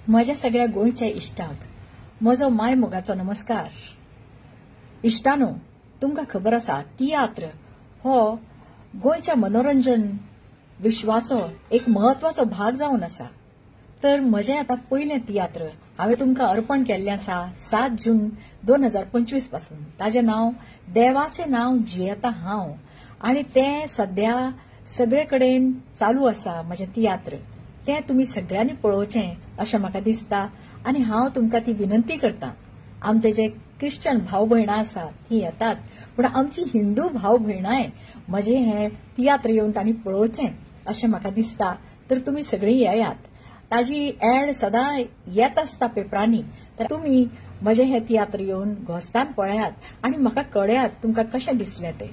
म्हज्या सगळ्या गोंयच्या इश्टांक म्हजो माय मोगाचो नमस्कार. इश्टानो, तुमकां खबर आसा, तियात्र हो गोंयच्या मनोरंजन विश्वाचो एक म्हत्वाचो भाग जावन आसा. तर म्हजें आतां पयलें तियात्र हांवें तुमकां अर्पण केल्लें आसा 7 जून 2025 पासून. ताजें नांव देवाचें नांव जियेता हांव, आनी तें सद्या सगळे कडेन चालू आसा म्हजें तियात्र. तें तुमी सगळ्यांनी पळोवचें अशें म्हाका दिसता आनी हांव तुमकां ती विनंती करता. आमचे जे क्रिश्चन भाव भयणां आसा ती येतात, पूण आमची हिंदू भाव भयणांय म्हजें हें तियात्र येवन तांणी पळोवचें अशें म्हाका दिसता. तर तुमी सगळीं येयात. ताजी एड सदां येत आसता पेपरांनी, तर तुमी म्हजें हें तियात्र येवन घोस्तान पळयात आनी म्हाका कळयात तुमकां कशें दिसलें तें.